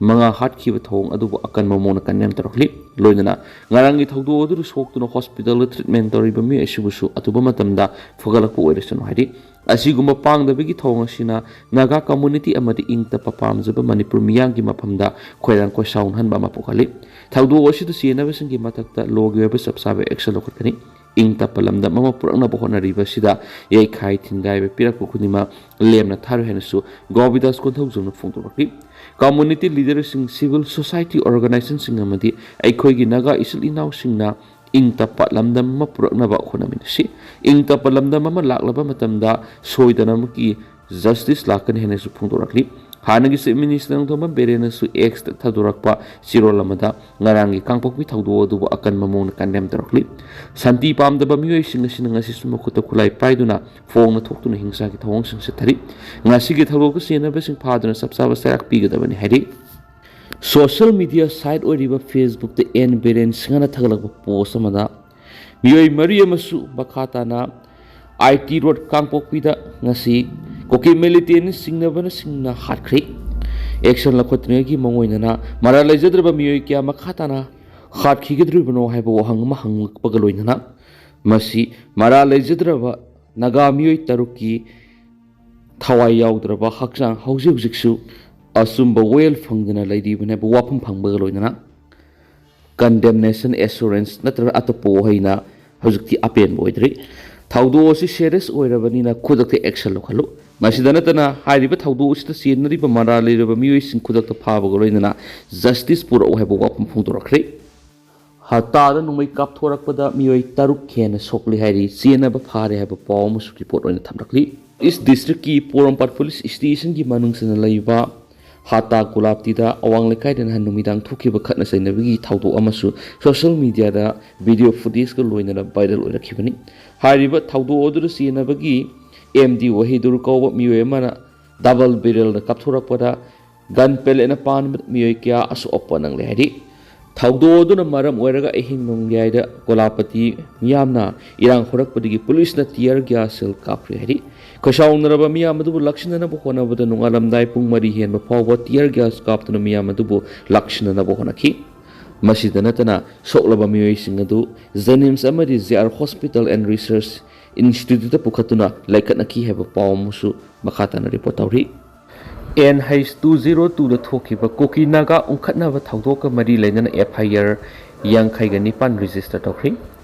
ꯃꯉꯥ ꯍꯥꯠꯈꯤꯕ ꯊꯧꯑꯣꯡ ꯑꯗꯨꯕꯨ ꯑꯀꯟꯕ ꯃꯑꯣꯡꯗ condemn ꯇꯧꯔꯛꯂꯤ꯫ ꯂꯣꯏꯅꯅ ꯉꯔꯥꯡꯒꯤ ꯊꯧꯗꯣꯛ ꯑꯗꯨꯗ ꯁꯣꯛꯇꯨꯅ hospitalꯗ treatment ꯇꯧꯔꯤꯕ ꯃꯤꯑꯣꯏ ꯑꯁꯤꯕꯨꯁꯨ ꯑꯊꯨꯕ ꯃꯇꯝꯗ ꯐꯒꯠꯂꯛꯄ ꯑꯣꯏꯔꯁꯅꯨ ꯍꯥꯏꯔꯤ꯫ ꯑꯁꯤꯒꯨꯝꯕ ꯄꯥꯡꯗꯕꯒꯤ ꯊꯧꯑꯣꯡ ꯑꯁꯤꯅ ꯅꯥꯒꯥ community ꯑꯃꯗꯤ ꯏꯪ ꯇꯞꯄ ꯄꯥꯝꯖꯕ ꯃꯅꯤꯄꯨꯔ ꯃꯤꯌꯥꯝꯒꯤ ꯃꯐꯝꯗ ꯈꯣꯏꯔꯥꯡ ꯈꯣꯏꯁꯥꯎꯅꯍꯟꯕ ꯑꯃ ꯄꯣꯛꯍꯜꯂꯤ꯫ ꯊꯧꯗꯣꯛ ꯑꯁꯤꯗ ꯆꯦꯟꯅꯕꯁꯤꯡꯒꯤ ꯃꯊꯛꯇ lawꯒꯤ ꯑꯣꯏꯕ ꯆꯞ ꯆꯥꯕ action ꯂꯧꯈꯠꯀꯅꯤ꯫ ꯏꯪ ꯇꯞꯄ ꯂꯝꯗꯝ ꯑꯃ ꯄꯨꯔꯛꯅꯕ ꯍꯣꯠꯅꯔꯤꯕ ꯑꯁꯤꯗ ꯌꯩꯈꯥꯏ ꯊꯤꯟꯒꯥꯏꯕ ꯄꯤꯔꯛꯄ ꯈꯨꯗꯤꯡꯃꯛ ꯂꯦꯝꯅ ꯊꯥꯔꯣꯏ ꯍꯥꯏꯅꯁꯨ ꯒꯣꯕꯤꯟꯗꯥꯁ ꯀꯣꯟꯊꯧꯖꯝꯅ ꯐꯣꯡꯗꯣꯔꯛꯂꯤ꯫ Community leaderꯁꯤꯡ, civil society organizationꯁꯤꯡ ꯑꯃꯗꯤ ꯑꯩꯈꯣꯏꯒꯤ ꯅꯥꯒꯥ ꯏꯆꯤꯜ ꯏꯅꯥꯎꯁꯤꯡꯅ ꯏꯪ ꯇꯞꯄ ꯂꯝꯗꯝ ꯑꯃ ꯄꯨꯔꯛꯅꯕ ꯍꯣꯠꯅꯃꯤꯟꯅꯁꯤ꯫ ꯏꯪ ꯇꯞꯄ ꯂꯝꯗꯝ ꯑꯃ ꯂꯥꯛꯂꯕ ꯃꯇꯝꯗ ꯁꯣꯏꯗꯅꯃꯛꯀꯤ justice ꯂꯥꯛꯀꯅꯤ ꯍꯥꯏꯅꯁꯨ ꯐꯣꯡꯗꯣꯔꯛꯂꯤ꯫ ꯍꯥꯟꯅꯒꯤ Chief Minister ꯅꯣꯡꯊꯣꯝꯕꯝ ꯕꯤꯔꯦꯟꯅꯁꯨ Xꯇ ꯊꯥꯗꯣꯔꯛꯄ ꯆꯦꯔꯣꯜ ꯑꯃꯗ ꯉꯔꯥꯡꯒꯤ ꯀꯥꯡꯄꯣꯛꯄꯤ ꯊꯧꯗꯣꯛ ꯑꯗꯨꯕꯨ ꯑꯀꯟꯕ ꯃꯑꯣꯡꯗ condemn ꯇꯧꯔꯛꯂꯤ꯫ ꯁꯥꯟꯇꯤ ꯄꯥꯝꯗꯕ ꯃꯤꯑꯣꯏꯁꯤꯡ ꯑꯁꯤꯅ ꯉꯁꯤꯁꯨ ꯃꯈꯨꯠꯇ ꯈꯨꯠꯂꯥꯏ ꯄꯥꯏꯗꯨꯅ ꯐꯣꯡꯅ ꯊꯣꯛꯇꯨꯅ ꯍꯤꯡꯁꯥꯒꯤ ꯊꯧꯑꯣꯡꯁꯤꯡ ꯆꯠꯊꯔꯤ꯫ ꯉꯁꯤꯒꯤ ꯊꯧꯗꯣꯛꯇ ꯆꯦꯟꯅꯕꯁꯤꯡ ꯐꯥꯗꯨꯅ ꯆꯞ ꯆꯥꯕ ꯆꯩꯔꯥꯛ ꯄꯤꯒꯗꯕꯅꯤ ꯍꯥꯏꯔꯤ꯫ Social media site ꯑꯣꯏꯔꯤꯕ Facebookꯇ ꯑꯦꯟ ꯕꯤꯔꯦꯟ ꯁꯤꯡꯍꯅ ꯊꯥꯒꯠꯂꯛꯄ post ꯑꯃꯗ ꯃꯤꯑꯣꯏ ꯃꯔꯤ ꯑꯃꯁꯨ ꯃꯈꯥ ꯇꯥꯅ I T road ꯀꯥꯡꯄꯣꯛꯄꯤꯗ ꯉꯁꯤ ꯀꯨꯀꯤ militantꯅ ꯆꯤꯡꯅꯕꯅꯆꯤꯡꯅ ꯍꯥꯠꯈ꯭ꯔꯦ꯫ Action ꯂꯧꯈꯠꯇ꯭ꯔꯤꯉꯩꯒꯤ ꯃꯑꯣꯡ ꯑꯣꯏꯅꯅ ꯃꯔꯥꯜ ꯂꯩꯖꯗ꯭ꯔꯕ ꯃꯤꯑꯣꯏ ꯀꯌꯥ ꯃꯈꯥ ꯇꯥꯅ ꯍꯥꯠꯈꯤꯒꯗꯧꯔꯤꯕꯅꯣ ꯍꯥꯏꯕ ꯋꯥꯍꯪ ꯑꯃ ꯍꯪꯂꯛꯄꯒ ꯂꯣꯏꯅꯅ ꯃꯁꯤ ꯃꯔꯥꯜ ꯂꯩꯖꯗ꯭ꯔꯕ ꯅꯥꯒꯥ ꯃꯤꯑꯣꯏ ꯇꯔꯨꯛꯀꯤ ꯊꯋꯥꯏ ꯌꯥꯎꯗ꯭ꯔꯕ ꯍꯛꯆꯥꯡ ꯍꯧꯖꯤꯛ ꯍꯧꯖꯤꯛꯁꯨ ꯑꯆꯨꯝꯕ ꯋꯥꯌꯦꯜ ꯐꯪꯗꯅ ꯂꯩꯔꯤꯕꯅꯦꯕ꯫ ꯋꯥꯐꯝ ꯐꯪꯕꯒ ꯂꯣꯏꯅꯅ condemnation assurance ꯅꯠꯇ꯭ꯔꯒ ꯑꯇꯣꯞꯄ ꯋꯥꯍꯩꯅ ꯍꯧꯖꯤꯛꯇꯤ ꯑꯄꯦꯟꯕ ꯑꯣꯏꯗ꯭ꯔꯤ꯫ ꯊꯧꯗꯣꯛ ꯑꯁꯤ serious ꯑꯣꯏꯔꯕꯅꯤꯅ ꯈꯨꯗꯛꯇ action ꯂꯧꯈꯠꯂꯨ꯫ ꯃꯁꯤꯗ ꯅꯠꯇꯅ ꯍꯥꯏꯔꯤꯕ ꯊꯧꯗꯣꯛ ꯑꯁꯤꯗ ꯆꯦꯟꯅꯔꯤꯕ ꯃꯔꯥꯜ ꯂꯩꯔꯕ ꯃꯤꯑꯣꯏꯁꯤꯡ ꯈꯨꯗꯛꯇ ꯐꯥꯕꯒ ꯂꯣꯏꯅꯅ justice ꯄꯨꯔꯛꯎ ꯍꯥꯏꯕ ꯋꯥꯐꯝ ꯐꯣꯡꯗꯣꯔꯛꯈ꯭ꯔꯦ꯫ ꯍꯇꯥꯗ ꯅꯣꯡꯃꯩ ꯀꯥꯞꯊꯣꯔꯛꯄꯗ ꯃꯤꯑꯣꯏ ꯇꯔꯨꯛ ꯍꯦꯟꯅ ꯁꯣꯛꯂꯦ ꯍꯥꯏꯔꯤ꯫ ꯆꯦꯟꯅꯕ ꯐꯥꯔꯦ ꯍꯥꯏꯕ ꯄꯥꯎ ꯑꯃꯁꯨ report ꯑꯣꯏꯅ ꯊꯝꯂꯛꯂꯤ꯫ East District ꯀꯤ ꯄꯣꯔꯣꯝꯄꯥꯠ Police Station ꯒꯤ ꯃꯅꯨꯡ ꯆꯟꯅ ꯂꯩꯕ ꯍꯇꯥ ꯒꯣꯂꯥꯞꯇꯤꯗ ꯑꯋꯥꯡ ꯂꯩꯀꯥꯏꯗ ꯅꯍꯥꯟ ꯅꯨꯃꯤꯗꯥꯡ ꯊꯣꯛꯈꯤꯕ ꯈꯠꯅ ꯆꯩꯅꯕꯒꯤ ꯊꯧꯗꯣꯛ ꯑꯃꯁꯨ social media ꯗ video footage ꯀ ꯂꯣꯏꯅꯅ viral ꯑꯣꯏꯔꯛꯈꯤꯕꯅꯤ꯫ ꯍꯥꯏꯔꯤꯕ ꯊꯧꯗꯣꯛ ꯑꯗꯨꯗ ꯆꯦꯟꯅꯕꯒꯤ M D ꯋꯥꯍꯤꯗꯨꯔ ꯀꯧꯕ ꯃꯤꯑꯣꯏ ꯑꯃꯅ double barrel ꯅ ꯀꯥꯞꯊꯣꯔꯛꯄꯗ gun pellet ꯅ ꯄꯥꯟꯕꯗ ꯃꯤꯑꯣꯏ ꯀꯌꯥ ꯑꯁꯣꯛ ꯑꯄꯟ ꯅꯪꯂꯦ ꯍꯥꯏꯔꯤ꯫ ꯊꯧꯗꯣꯛ ꯑꯗꯨꯅ ꯃꯔꯝ ꯑꯣꯏꯔꯒ ꯑꯍꯤꯡ ꯅꯣꯡꯌꯥꯏꯗ ꯒꯣꯂꯥꯄꯇꯤ ꯃꯤꯌꯥꯝꯅ ꯏꯔꯥꯡ ꯍꯧꯔꯛꯄꯗꯒꯤ police ꯅ tear gas shell ꯀꯥꯞꯈ꯭ꯔꯦ ꯍꯥꯏꯔꯤ꯫ ꯈꯣꯏꯁꯥꯎꯅꯔꯕ ꯃꯤꯌꯥꯝ ꯑꯗꯨꯕꯨ ꯂꯥꯛꯁꯤꯟꯅꯅꯕ ꯍꯣꯠꯅꯕꯗ ꯅꯣꯡꯉꯥꯜꯂꯝꯗꯥꯏ ꯄꯨꯡ ꯃꯔꯤ ꯍꯦꯟꯕ ꯐꯥꯎꯕ tear gas ꯀꯥꯞꯇꯨꯅ ꯃꯤꯌꯥꯝ ꯑꯗꯨꯕꯨ ꯂꯥꯛꯁꯤꯟꯅꯅꯕ ꯍꯣꯠꯅꯈꯤ꯫ ꯃꯁꯤꯗ ꯅꯠꯇꯅ ꯁꯣꯛꯂꯕ ꯃꯤꯑꯣꯏꯁꯤꯡ ꯑꯗꯨ JNIMS ꯑꯃꯗꯤ J R Hospital and Research Institute ꯇ ꯄꯨꯈꯠꯇꯨꯅ ꯂꯩꯈꯠꯅꯈꯤ ꯍꯥꯏꯕ ꯄꯥꯎ ꯑꯃꯁꯨ ꯃꯈꯥ ꯇꯥꯅ report ꯇꯧꯔꯤ꯫ N H two zero two ꯗ ꯊꯣꯛꯈꯤꯕ ꯀꯨꯀꯤ ꯅꯥꯒꯥ ꯎꯪꯈꯠꯅꯕ ꯊꯧꯗꯣꯛꯀ ꯃꯔꯤ ꯂꯩꯅꯅ F I R ꯌꯥꯡꯈꯩꯒ ꯅꯤꯄꯥꯟ register ꯇꯧꯈ꯭ꯔꯤ꯫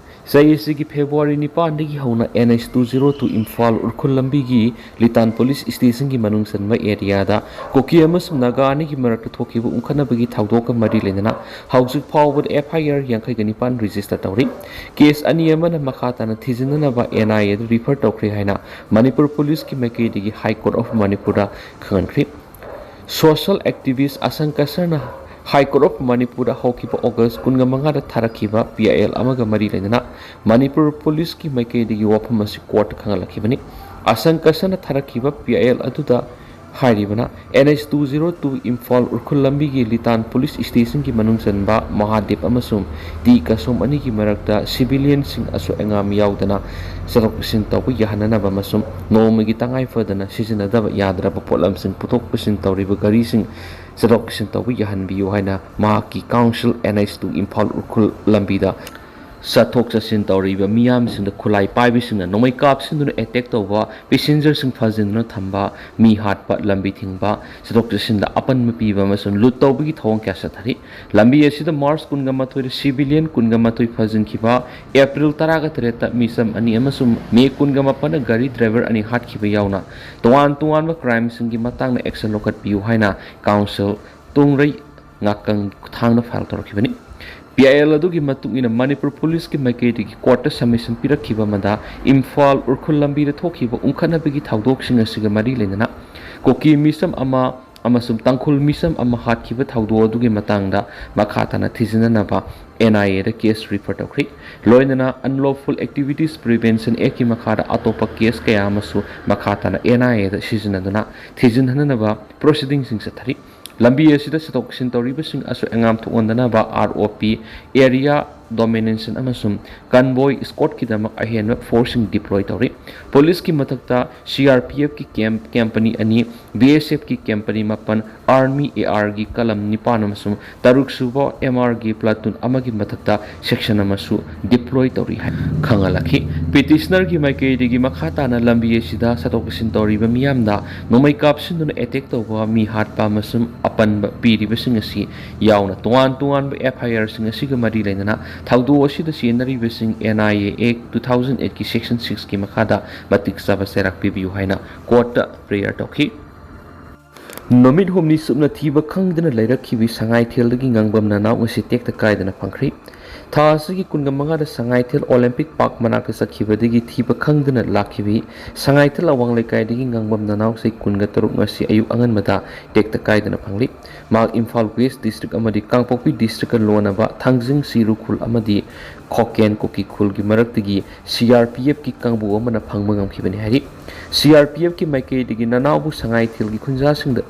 ꯆꯍꯤ ꯑꯁꯤꯒꯤ February ꯅꯤꯄꯥꯟꯗꯒꯤ ꯍꯧꯅ N H two zero two Imphal Ukhrul ꯂꯝꯕꯤꯒꯤ ꯂꯤꯇꯥꯟ police station ꯒꯤ ꯃꯅꯨꯡ ꯆꯟꯕ area ꯗ ꯀꯨꯀꯤ ꯑꯃꯁꯨꯡ ꯅꯥꯒꯥ ꯑꯅꯤꯒꯤ ꯃꯔꯛꯇ ꯊꯣꯛꯈꯤꯕ ꯎꯪꯈꯠꯅꯕꯒꯤ ꯊꯧꯗꯣꯛꯀ ꯃꯔꯤ ꯂꯩꯅꯅ ꯍꯧꯖꯤꯛ ꯐꯥꯎꯕꯗ F I R ꯌꯥꯡꯈꯩꯒ ꯅꯤꯄꯥꯟ register ꯇꯧꯔꯤ꯫ Case ꯑꯅꯤ ꯑꯃꯅ ꯃꯈꯥ ꯇꯥꯅ ꯊꯤꯖꯤꯟꯅꯅꯕ N I A the refer ꯇꯧꯈ꯭ꯔꯦ ꯍꯥꯏꯅ ꯃꯅꯤꯄꯨꯔ police ꯀꯤ ꯃꯥꯏꯀꯩꯗꯒꯤ High Court of ꯃꯅꯤꯄꯨꯔꯗ ꯈꯪꯍꯟꯈ꯭ꯔꯤ꯫ Social activist ꯑꯁꯪ ꯀꯁꯔꯅ High Court of ꯃꯅꯤꯄꯨꯔꯗ ꯍꯧꯈꯤꯕ August ꯀꯨꯟꯃꯉꯥꯗ ꯊꯥꯔꯛꯈꯤꯕ P I L ꯑꯃꯒ ꯃꯔꯤ ꯂꯩꯅꯅ ꯃꯅꯤꯄꯨꯔ police ꯀꯤ ꯃꯥꯏꯀꯩꯗꯒꯤ ꯋꯥꯐꯝ ꯑꯁꯤ court ꯇ ꯈꯪꯍꯜꯂꯛꯈꯤꯕꯅꯤ꯫ ꯑꯁꯪ ꯀꯁꯔꯅ ꯊꯥꯔꯛꯈꯤꯕ P I L ꯑꯗꯨꯗ ꯍꯥꯏꯔꯤꯕꯅ N H two zero two Imphal Ukhrul ꯂꯝꯕꯤꯒꯤ ꯂꯤꯇꯥꯟ police station ꯒꯤ ꯃꯅꯨꯡ ꯆꯟꯕ ꯃꯍꯥꯗꯦꯕ ꯑꯃꯁꯨꯡ ꯇꯤ ꯀꯁꯣꯝ ꯑꯅꯤꯒꯤ ꯃꯔꯛꯇ civilian ꯁꯤꯡ ꯑꯁꯣꯏ ꯑꯉꯥꯝ ꯌꯥꯎꯗꯅ ꯆꯠꯊꯣꯛ ꯆꯠꯁꯤꯟ ꯇꯧꯕ ꯌꯥꯍꯟꯅꯅꯕ ꯑꯃꯁꯨꯡ ꯅꯣꯡꯃꯒꯤ ꯇꯉꯥꯏ ꯐꯗꯅ ꯁꯤꯖꯤꯟꯅꯗꯕ ꯌꯥꯗ꯭ꯔꯕ ꯄꯣꯠꯂꯝꯁꯤꯡ ꯄꯨꯊꯣꯛ ꯄꯨꯁꯤꯟ ꯇꯧꯔꯤꯕ ꯒꯥꯔꯤꯁꯤꯡ ꯆꯠꯊꯣꯛ ꯆꯠꯁꯤꯟ ꯇꯧꯕ ꯌꯥꯍꯟꯕꯤꯌꯨ ꯍꯥꯏꯅ ꯃꯍꯥꯛꯀꯤ counsel N H two Imphal Ukhrul ꯂꯝꯕꯤꯗ ꯆꯠꯊꯣꯛ ꯆꯠꯁꯤꯟ ꯇꯧꯔꯤꯕ ꯃꯤꯌꯥꯝꯁꯤꯡꯗ ꯈꯨꯠꯂꯥꯏ ꯄꯥꯏꯕꯁꯤꯡꯅ ꯅꯣꯡꯃꯩ ꯀꯥꯞꯁꯤꯟꯗꯨꯅ ꯑꯦꯇꯦꯛ ꯇꯧꯕ, ꯄꯦꯁꯦꯟꯖꯔꯁꯤꯡ ꯐꯥꯖꯤꯟꯗꯨꯅ ꯊꯝꯕ, ꯃꯤ ꯍꯥꯠꯄ, ꯂꯝꯕꯤ ꯊꯤꯡꯕ, ꯆꯠꯊꯣꯛ ꯆꯠꯁꯤꯟꯗ ꯑꯄꯟꯕ ꯄꯤꯕ ꯑꯃꯁꯨꯡ ꯂꯨꯠ ꯇꯧꯕꯒꯤ ꯊꯧꯑꯣꯡ ꯀꯌꯥ ꯆꯠꯊꯔꯤ꯫ ꯂꯝꯕꯤ ꯑꯁꯤꯗ ꯃꯥꯔꯆ ꯀꯨꯟꯒ ꯃꯥꯊꯣꯏꯗ ꯁꯤꯚꯤꯂꯤꯌꯟ ꯀꯨꯟꯒ ꯃꯥꯊꯣꯏ ꯐꯥꯖꯤꯟꯈꯤꯕ, ꯑꯦꯄ꯭ꯔꯤꯜ ꯇꯔꯥꯒ ꯇꯔꯦꯠꯇ ꯃꯤꯆꯝ ꯑꯅꯤ ꯑꯃꯁꯨꯡ ꯃꯦ ꯀꯨꯟꯒ ꯃꯥꯄꯟꯗ ꯒꯥꯔꯤ ꯗ꯭ꯔꯥꯏꯚꯔ ꯑꯅꯤ ꯍꯥꯠꯈꯤꯕ ꯌꯥꯎꯅ ꯇꯣꯉꯥꯟ ꯇꯣꯉꯥꯟꯕ ꯀ꯭ꯔꯥꯏꯝꯁꯤꯡꯒꯤ ꯃꯇꯥꯡꯗ ꯑꯦꯛꯁꯟ ꯂꯧꯈꯠꯄꯤꯌꯨ ꯍꯥꯏꯅ ꯀꯥꯎꯟꯁꯤꯜ ꯇꯣꯡꯔꯩ ꯉꯥꯀꯪ ꯈꯨꯠꯊꯥꯡꯗ ꯐꯥꯏꯜ ꯇꯧꯔꯛꯈꯤꯕꯅꯤ꯫ ꯄꯤ ꯑꯥꯏ ꯑꯦꯜ ꯑꯗꯨꯒꯤ ꯃꯇꯨꯡ ꯏꯟꯅ ꯃꯅꯤꯄꯨꯔ ꯄꯨꯂꯤꯁꯀꯤ ꯃꯥꯏꯀꯩꯗꯒꯤ ꯀꯣꯔꯠꯇ ꯁꯕꯃꯤꯁꯟ ꯄꯤꯔꯛꯈꯤꯕ ꯑꯃꯗ ꯏꯝꯐꯥꯜ ꯎꯈ꯭ꯔꯨꯜ ꯂꯝꯕꯤꯗ ꯊꯣꯛꯈꯤꯕ ꯎꯪꯈꯠꯅꯕꯒꯤ ꯊꯧꯗꯣꯛꯁꯤꯡ ꯑꯁꯤꯒ ꯃꯔꯤ ꯂꯩꯅꯅ ꯀꯨꯀꯤ ꯃꯤꯆꯝ ꯑꯃ ꯑꯃꯁꯨꯡ ꯇꯥꯡꯈꯨꯜ ꯃꯤꯆꯝ ꯑꯃ ꯍꯥꯠꯈꯤꯕ ꯊꯧꯗꯣꯛ ꯑꯗꯨꯒꯤ ꯃꯇꯥꯡꯗ ꯃꯈꯥ ꯇꯥꯅ ꯊꯤꯖꯤꯟꯅꯅꯕ ꯑꯦꯟ ꯑꯥꯏ ꯑꯦꯗ ꯀꯦꯁ ꯔꯤꯐꯔ ꯇꯧꯈ꯭ꯔꯤ꯫ ꯂꯣꯏꯅꯅ Unlawful Activities Prevention Actꯀꯤ ꯃꯈꯥꯗ ꯑꯇꯣꯞꯄ ꯀꯦꯁ ꯀꯌꯥ ꯑꯃꯁꯨ ꯃꯈꯥ ꯇꯥꯅ ꯑꯦꯟ ꯑꯥꯏ ꯑꯦꯗ ꯁꯤꯖꯤꯟꯅꯗꯨꯅ ꯊꯤꯖꯤꯟꯅꯅꯕ ꯄ꯭ꯔꯣꯁꯤꯗꯤꯡꯁꯤꯡ ꯆꯠꯊꯔꯤ꯫ ꯂꯝꯕꯤ ꯑꯁꯤꯗ ꯆꯠꯊꯣꯛ ꯆꯠꯁꯤꯟ ꯇꯧꯔꯤꯕꯁꯤꯡ ꯑꯁꯣꯏ ꯑꯉꯥꯝ ꯊꯣꯛꯍꯟꯗꯅꯕ ꯑꯥꯔ ꯑꯣ ꯄꯤ, Area Domination ꯑꯃꯁꯨꯡ Convoy Escortꯀꯤꯗꯃꯛ ꯑꯍꯦꯟꯕ ꯐꯣꯔꯁꯁꯤꯡ ꯗꯤꯄ꯭ꯂꯣꯏ ꯇꯧꯔꯤ꯫ ꯄꯨꯂꯤꯁꯀꯤ ꯃꯊꯛꯇ ꯁꯤ ꯑꯥꯔ ꯄꯤ ꯑꯦꯐꯀꯤ ꯀꯦꯝꯞ, ꯀꯦꯝꯄꯅꯤ ꯑꯅꯤ, ꯕꯤ ꯑꯦꯁ ꯑꯦꯐꯀꯤ ꯀꯦꯝꯄꯅꯤ ꯃꯥꯄꯟ, ꯑꯥꯔꯃꯤ ꯑꯦ ꯑꯥꯔꯒꯤ ꯀꯂꯝ ꯅꯤꯄꯥꯟ ꯑꯃꯁꯨꯡ ꯇꯔꯨꯛ ꯁꯨꯕ ꯑꯦꯝ ꯑꯥꯔꯒꯤ ꯄ꯭ꯂꯥꯇꯨꯟ ꯑꯃꯒꯤ ꯃꯊꯛꯇ ꯁꯦꯛꯁꯟ ꯑꯃꯁꯨ ꯗꯤꯄ꯭ꯂꯣꯏ ꯇꯧꯔꯤ ꯍꯥꯏꯅ ꯈꯪꯍꯜꯂꯛꯈꯤ꯫ ꯄꯤꯇꯤꯁꯅꯔꯒꯤ ꯃꯥꯏꯀꯩꯗꯒꯤ ꯃꯈꯥ ꯇꯥꯅ ꯂꯝꯕꯤ ꯑꯁꯤꯗ ꯆꯠꯊꯣꯛ ꯆꯠꯁꯤꯟ ꯇꯧꯔꯤꯕ ꯃꯤꯌꯥꯝꯗ ꯅꯣꯡꯃꯩ ꯀꯥꯞꯁꯤꯟꯗꯨꯅ ꯑꯦꯇꯦꯛ ꯇꯧꯕ, ꯃꯤ ꯍꯥꯠꯄ ꯑꯃꯁꯨꯡ ꯑꯄꯟꯕ ꯄꯤꯔꯤꯕꯁꯤꯡ ꯑꯁꯤ ꯌꯥꯎꯅ ꯇꯣꯉꯥꯟ ꯇꯣꯉꯥꯟꯕ ꯑꯦꯐ ꯑꯥꯏ ꯑꯥꯔꯁꯤꯡ ꯑꯁꯤꯒ ꯃꯔꯤ ꯂꯩꯅꯅ ꯊꯧꯗꯣꯛ ꯑꯁꯤꯗ ꯆꯦꯟꯅꯔꯤꯕꯁꯤꯡ N I A act two thousand eight ꯀꯤ ꯁꯦꯛꯁꯟ six ꯀꯤ ꯃꯈꯥꯗ ꯃꯇꯤꯛ ꯆꯥꯕ ꯆꯩꯔꯥꯛ ꯄꯤꯕꯤꯌꯨ ꯍꯥꯏꯅ ꯀꯣꯔꯠꯇ ꯄ꯭ꯔꯦꯌꯔ ꯇꯧꯈꯤ꯫ ꯅꯨꯃꯤꯠ ꯍꯨꯝꯅꯤ ꯆꯨꯞꯅ ꯊꯤꯕ ꯈꯪꯗꯅ ꯂꯩꯔꯛꯈꯤꯕꯤ ꯁꯉꯥꯏꯊꯦꯜꯗꯒꯤ ꯉꯥꯡꯕꯝ ꯅꯅꯥꯎ ꯉꯁꯤ ꯇꯦꯛꯇ ꯀꯥꯏꯗꯅ ꯐꯪꯈ꯭ꯔꯤ꯫ ꯊꯥ ꯑꯁꯤꯒꯤ ꯀꯨꯟꯒ ꯃꯉꯥꯗ ꯁꯉꯥꯏꯊꯦꯜ ꯑꯣꯂꯦꯝꯄꯤꯛ ꯄꯥꯔꯛ ꯃꯅꯥꯛꯇ ꯆꯠꯈꯤꯕꯗꯒꯤ ꯊꯤꯕ ꯈꯪꯗꯅ ꯂꯥꯛꯈꯤꯕꯤ ꯁꯉꯥꯏꯊꯦꯜ ꯑꯋꯥꯡ ꯂꯩꯀꯥꯏꯗꯒꯤ ꯉꯥꯡꯕꯝ ꯅꯅꯥꯎ ꯆꯍꯤ ꯀꯨꯟꯒ ꯇꯔꯨꯛ ꯉꯁꯤ ꯑꯌꯨꯛ ꯑꯉꯟꯕꯗ ꯇꯦꯛꯇ ꯀꯥꯏꯗꯅ ꯐꯪꯂꯤ꯫ ꯃꯍꯥꯛ ꯏꯝꯐꯥꯜ ꯋꯦꯁ ꯗꯤꯁꯇ꯭ꯔꯤꯛ ꯑꯃꯗꯤ ꯀꯥꯡꯄꯣꯛꯄꯤ ꯗꯤꯁꯇ꯭ꯔꯤꯛꯀ ꯂꯣꯟꯅꯕ ꯊꯥꯡꯖꯤꯡ ꯆꯤꯔꯨ ꯈꯨꯜ ꯑꯃꯗꯤ ꯈꯣꯀꯦꯟ ꯀꯨꯀꯤ ꯈꯨꯜꯒꯤ ꯃꯔꯛꯇꯒꯤ ꯁꯤ ꯑꯥꯔ ꯄꯤ ꯑꯦꯐꯀꯤ ꯀꯥꯡꯕꯨ ꯑꯃꯅ ꯐꯪꯕ ꯉꯝꯈꯤꯕꯅꯤ ꯍꯥꯏꯔꯤ꯫ ꯁꯤ ꯑꯥꯔ ꯄꯤ ꯑꯦꯐꯀꯤ ꯃꯥꯏꯀꯩꯗꯒꯤ ꯅꯅꯥꯎꯕꯨ ꯁꯉꯥꯏꯊꯦꯜꯒꯤ ꯈꯨꯟꯖꯥꯁꯤꯡꯗ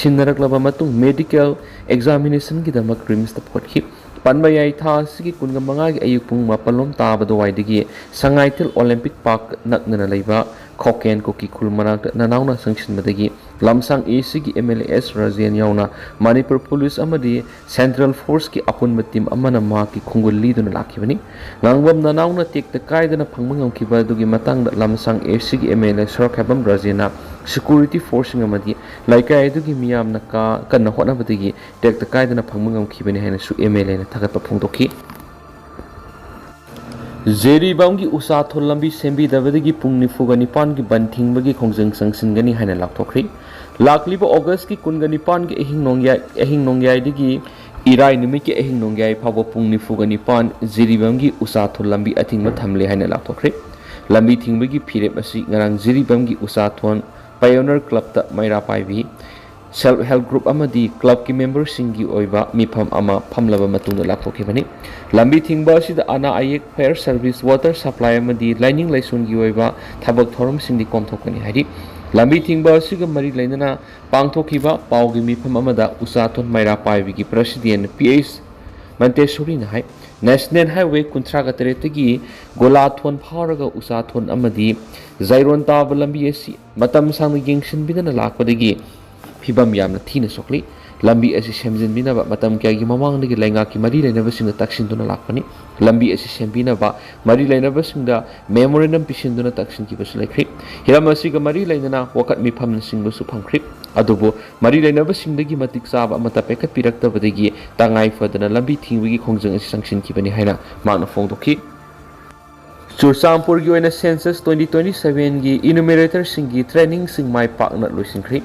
ꯁꯤꯟꯅꯔꯛꯂꯕ ꯃꯇꯨꯡ ꯃꯦꯗꯤꯀꯦꯜ ꯑꯦꯛꯖꯥꯃꯤꯅꯦꯁꯟꯒꯤꯗꯃꯛ ꯔꯤꯝꯁꯇ ꯄꯨꯈꯠꯈꯤ꯫ ꯄꯟꯕ ꯌꯥꯏ, ꯊꯥ ꯑꯁꯤꯒꯤ ꯀꯨꯟꯒ ꯃꯉꯥꯒꯤ ꯑꯌꯨꯛ ꯄꯨꯡ ꯃꯥꯄꯜ ꯂꯣꯝ ꯇꯥꯕ ꯑꯗꯨꯋꯥꯏꯗꯒꯤ ꯁꯉꯥꯏꯊꯦꯜ ꯑꯣꯂꯦꯝꯄꯤꯛ ꯄꯥꯔꯛ ꯅꯛꯅꯅ ꯂꯩꯕ ꯈꯣꯀꯦꯟ ꯀꯨꯀꯤ ꯈꯨꯜ ꯃꯅꯥꯛꯇ ꯅꯅꯥꯎꯅ ꯆꯪꯁꯤꯟꯕꯗꯒꯤ ꯂꯝꯁꯥꯡ ꯑꯦ ꯁꯤꯒꯤ M L A S Rajen ꯌꯥꯎꯅ ꯃꯅꯤꯄꯨꯔ ꯄꯨꯂꯤꯁ ꯑꯃꯗꯤ ꯁꯦꯟꯇ꯭ꯔꯦꯜ ꯐꯣꯔꯁꯀꯤ ꯑꯄꯨꯟꯕ ꯇꯤꯝ ꯑꯃꯅ ꯃꯍꯥꯛꯀꯤ ꯈꯣꯡꯒꯨꯜ ꯂꯤꯗꯨꯅ ꯂꯥꯛꯈꯤꯕꯅꯤ꯫ ꯉꯥꯡꯕꯝ ꯅꯅꯥꯎꯅ ꯇꯦꯛꯇ ꯀꯥꯏꯗꯅ ꯐꯪꯕ ꯉꯝꯈꯤꯕ ꯑꯗꯨꯒꯤ ꯃꯇꯥꯡꯗ ꯂꯝꯁꯥꯡ ꯑꯦ ꯁꯤꯒꯤ M L A Sorokhaibam ꯔꯥꯖꯦꯟꯅ security ꯐꯣꯔꯁꯁꯤꯡ ꯑꯃꯗꯤ ꯂꯩꯀꯥꯏ ꯑꯗꯨꯒꯤ ꯃꯤꯌꯥꯝꯅ ꯀꯥ-, ꯀꯟꯅ ꯍꯣꯠꯅꯕꯗꯒꯤ ꯇꯦꯛꯇ ꯀꯥꯏꯗꯅ ꯐꯪꯕ ꯉꯝꯈꯤꯕꯅꯤ ꯍꯥꯏꯅꯁꯨ ꯑꯦꯝ ꯑꯦꯜ ꯑꯦꯅ ꯊꯥꯒꯠꯄ ꯐꯣꯡꯗꯣꯛꯈꯤ꯫ ꯖꯤꯔꯤꯕꯥꯝꯒꯤ ꯎꯁꯥꯊꯣꯜ ꯂꯝꯕꯤ ꯁꯦꯝꯕꯤꯗꯕꯗꯒꯤ ꯄꯨꯡ ꯅꯤꯐꯨꯒ ꯅꯤꯄꯥꯟꯒꯤ ꯕꯟ ꯊꯤꯡꯕꯒꯤ ꯈꯣꯡꯖꯪ ꯆꯪꯁꯤꯟꯒꯅꯤ ꯍꯥꯏꯅ ꯂꯥꯎꯊꯣꯛꯈ꯭ꯔꯤ꯫ ꯂꯥꯛꯂꯤꯕ ꯑꯣꯒꯁꯀꯤ ꯀꯨꯟꯒ ꯅꯤꯄꯥꯟꯒꯤ ꯑꯍꯤꯡ ꯅꯣꯡꯌꯥꯏ, ꯑꯍꯤꯡ ꯅꯣꯡꯌꯥꯏꯗꯒꯤ ꯏꯔꯥꯏ ꯅꯨꯃꯤꯠꯀꯤ ꯑꯍꯤꯡ ꯅꯣꯡꯌꯥꯏ ꯐꯥꯎꯕ ꯄꯨꯡ ꯅꯤꯐꯨꯒ ꯅꯤꯄꯥꯟ ꯖꯤꯔꯤꯕꯥꯝꯒꯤ ꯎꯁꯥꯊꯣꯜ ꯂꯝꯕꯤ ꯑꯊꯤꯡꯕ ꯊꯝꯂꯦ ꯍꯥꯏꯅ ꯂꯥꯎꯊꯣꯛꯈ꯭ꯔꯦ꯫ ꯂꯝꯕꯤ ꯊꯤꯡꯕꯒꯤ ꯐꯤꯔꯦꯞ ꯑꯁꯤ ꯉꯔꯥꯡ ꯖꯤꯔꯤꯕꯥꯝꯒꯤ ꯎꯁꯥꯊꯣꯜ ꯄꯥꯏꯑꯣꯅꯤꯌꯔ ꯀ꯭ꯂꯕꯇ ꯃꯩꯔꯥ ꯄꯥꯏꯕꯤ ꯁꯦꯜꯐ ꯍꯦꯜꯞ ꯒ꯭ꯔꯨꯞ ꯑꯃꯗꯤ ꯀ꯭ꯂꯕꯀꯤ ꯃꯦꯝꯕꯔꯁꯤꯡꯒꯤ ꯑꯣꯏꯕ ꯃꯤꯐꯝ ꯑꯃ ꯐꯝꯂꯕ ꯃꯇꯨꯡꯗ ꯂꯥꯎꯊꯣꯛꯈꯤꯕꯅꯤ꯫ ꯂꯝꯕꯤ ꯊꯤꯡꯕ ꯑꯁꯤꯗ ꯑꯅꯥ ꯑꯌꯦꯛ, ꯐꯥꯌꯔ ꯁꯔꯚꯤꯁ, ꯋꯥꯇꯔ ꯁꯄ꯭ꯂꯥꯏ ꯑꯃꯗꯤ ꯂꯥꯏꯅꯤꯡ ꯂꯥꯏꯁꯣꯟꯒꯤ ꯑꯣꯏꯕ ꯊꯕꯛ ꯊꯧꯔꯝꯁꯤꯡꯗꯤ ꯀꯣꯝꯊꯣꯛꯀꯅꯤ ꯍꯥꯏꯔꯤ꯫ ꯂꯝꯕꯤ ꯊꯤꯡꯕ ꯑꯁꯤꯒ ꯃꯔꯤ ꯂꯩꯅꯅ ꯄꯥꯡꯊꯣꯛꯈꯤꯕ ꯄꯥꯎꯒꯤ ꯃꯤꯐꯝ ꯑꯃꯗ ꯎꯆꯥꯊꯣꯟ ꯃꯩꯔꯥ ꯄꯥꯏꯕꯤꯒꯤ ꯄ꯭ꯔꯁꯤꯗꯦꯟ ꯄꯤ ꯑꯩꯆ ꯃꯟꯇꯦꯁꯣꯔꯤꯅ ꯍꯥꯏ, ꯅꯦꯁꯅꯦꯜ ꯍꯥꯏꯋꯦ ꯀꯨꯟꯊ꯭ꯔꯥꯒ ꯇꯔꯦꯠꯇꯒꯤ ꯒꯣꯂꯥꯊꯣꯟ ꯐꯥꯎꯔꯒ ꯎꯆꯥꯊꯣꯟ ꯑꯃꯗꯤ ꯖꯩꯔꯣꯟ ꯇꯥꯕ ꯂꯝꯕꯤ ꯑꯁꯤ ꯃꯇꯝ ꯁꯥꯡꯅ ꯌꯦꯡꯁꯤꯟꯕꯤꯗꯅ ꯂꯥꯛꯄꯗꯒꯤ ꯐꯤꯕꯝ ꯌꯥꯝꯅ ꯊꯤꯅ ꯁꯣꯛꯂꯤ꯫ ꯂꯝꯕꯤ ꯑꯁꯤ ꯁꯦꯝꯖꯤꯟꯕꯤꯅꯕ ꯃꯇꯝ ꯀꯌꯥꯒꯤ ꯃꯃꯥꯡꯗꯒꯤ ꯂꯩꯉꯥꯛꯀꯤ ꯃꯔꯤ ꯂꯩꯅꯕꯁꯤꯡꯅ ꯇꯛꯁꯤꯟꯗꯨꯅ ꯂꯥꯛꯄꯅꯤ꯫ ꯂꯝꯕꯤ ꯑꯁꯤ ꯁꯦꯝꯕꯤꯅꯕ ꯃꯔꯤ ꯂꯩꯅꯕꯁꯤꯡꯗ ꯃꯦꯃꯣꯔꯦꯟꯗꯝ ꯄꯤꯁꯤꯟꯗꯨꯅ ꯇꯛꯁꯤꯟꯈꯤꯕꯁꯨ ꯂꯩꯈ꯭ꯔꯤ꯫ ꯍꯤꯔꯝ ꯑꯁꯤꯒ ꯃꯔꯤ ꯂꯩꯅꯅ ꯋꯥꯀꯠ ꯃꯤꯐꯝꯁꯤꯡꯕꯨꯁꯨ ꯐꯪꯈ꯭ꯔꯤ꯫ ꯑꯗꯨꯕꯨ ꯃꯔꯤ ꯂꯩꯅꯕꯁꯤꯡꯗꯒꯤ ꯃꯇꯤꯛ ꯆꯥꯕ ꯑꯃꯠꯇ ꯄꯥꯏꯈꯠꯄꯤꯔꯛꯇꯕꯗꯒꯤ ꯇꯉꯥꯏ ꯐꯗꯅ ꯂꯝꯕꯤ ꯊꯤꯡꯕꯒꯤ ꯈꯣꯡꯖꯪ ꯑꯁꯤ ꯆꯪꯁꯤꯟꯈꯤꯕꯅꯤ ꯍꯥꯏꯅ ꯃꯍꯥꯛꯅ ꯐꯣꯡꯗꯣꯛꯈꯤ꯫ ꯆꯨꯔꯆꯥꯟꯄꯨꯔꯒꯤ ꯑꯣꯏꯅ ꯁꯦꯟꯁꯁ ꯇ꯭ꯋꯦꯟꯇꯤ ꯇ꯭ꯋꯦꯟꯇꯤ ꯁꯚꯦꯟꯒꯤ ꯏꯅꯨꯃꯦꯔꯦꯇꯔꯁꯤꯡꯒꯤ ꯇ꯭ꯔꯦꯅꯤꯡꯁꯤꯡ ꯃꯥꯏ ꯄꯥꯛꯅ ꯂꯣꯏꯁꯤꯟꯈ꯭ꯔꯤ꯫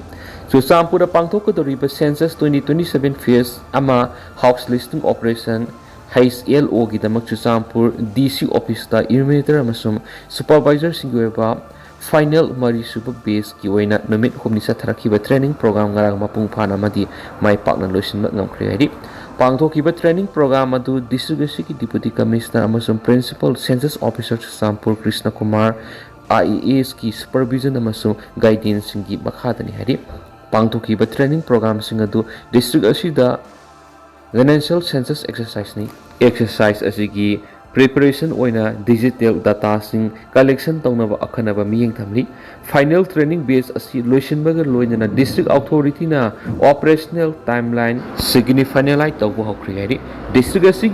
ꯆꯨꯔꯆꯥꯟꯄꯨꯔꯗ ꯄꯥꯡꯊꯣꯛꯀꯗꯧꯔꯤꯕ census twenty twenty seven phase ꯑꯃ house listing operation, H L ꯑꯣꯒꯤꯗꯃꯛ ꯆꯨꯔꯆꯥꯟꯄꯨꯔ ꯗꯤ ꯁꯤ ꯑꯣꯐꯤꯁꯇ ꯏꯅꯨꯃꯦꯔꯦꯇꯔ ꯑꯃꯁꯨꯡ ꯁꯨꯄꯔꯚꯥꯏꯖꯔꯁꯤꯡꯒꯤ ꯑꯣꯏꯕ ꯐꯥꯏꯅꯦꯜ ꯃꯔꯤꯁꯨꯕ ꯕꯦꯆꯀꯤ ꯑꯣꯏꯅ ꯅꯨꯃꯤꯠ ꯍꯨꯝꯅꯤ ꯆꯠꯊꯔꯛꯈꯤꯕ ꯇ꯭ꯔꯦꯅꯤꯡ ꯄ꯭ꯔꯣꯒ꯭ꯔꯥꯝ ꯉꯔꯥꯡ ꯃꯄꯨꯡ ꯐꯥꯅ ꯑꯃꯗꯤ ꯃꯥꯏ ꯄꯥꯛꯅ ꯂꯣꯏꯁꯤꯟꯕ ꯉꯝꯈ꯭ꯔꯦ ꯍꯥꯏꯔꯤ꯫ ꯄꯥꯡꯊꯣꯛꯈꯤꯕ ꯇ꯭ꯔꯦꯅꯤꯡ ꯄ꯭ꯔꯣꯒ꯭ꯔꯥꯝ ꯑꯗꯨ ꯗꯤꯁꯇ꯭ꯔꯤꯛ ꯑꯁꯤꯒꯤ ꯗꯤꯄꯨꯇꯤ ꯀꯃꯤꯁꯅꯔ ꯑꯃꯁꯨꯡ principal census officer Churachandpur Krishna Kumar, I A ꯑꯦꯁꯀꯤ ꯁꯨꯄꯔꯚꯤꯖꯟ ꯑꯃꯁꯨꯡ ꯒꯥꯏꯗꯦꯟꯁꯁꯤꯡꯒꯤ ꯃꯈꯥꯗꯅꯤ ꯍꯥꯏꯔꯤ꯫ ꯄꯥꯡꯊꯣꯛꯈꯤꯕ ꯇ꯭ꯔꯦꯅꯤꯡ ꯄ꯭ꯔꯣꯒ꯭ꯔꯥꯝꯁꯤꯡ ꯑꯗꯨ ꯗꯤꯁꯇ꯭ꯔꯤꯛ ꯑꯁꯤꯗ ꯅꯦꯁꯅꯦꯜ ꯁꯦꯟꯁꯁ ꯑꯦꯛꯁꯔꯁꯥꯏꯖꯅꯤ꯫ ꯑꯦꯛꯁꯔꯁꯥꯏꯖ ꯑꯁꯤꯒꯤ preparation ꯑꯣꯏꯅ digital dataꯁꯤꯡ collection ꯇꯧꯅꯕ ꯑꯈꯟꯅꯕ ꯃꯤꯠꯌꯦꯡ ꯊꯝꯂꯤ꯫ Final training batch ꯑꯁꯤ ꯂꯣꯏꯁꯤꯟꯕꯒ ꯂꯣꯏꯅꯅ district authorityꯅ operational timeline significantly ꯇꯧꯕ ꯍꯧꯈ꯭ꯔꯦ ꯍꯥꯏꯔꯤ꯫ District ꯑꯁꯤꯒꯤ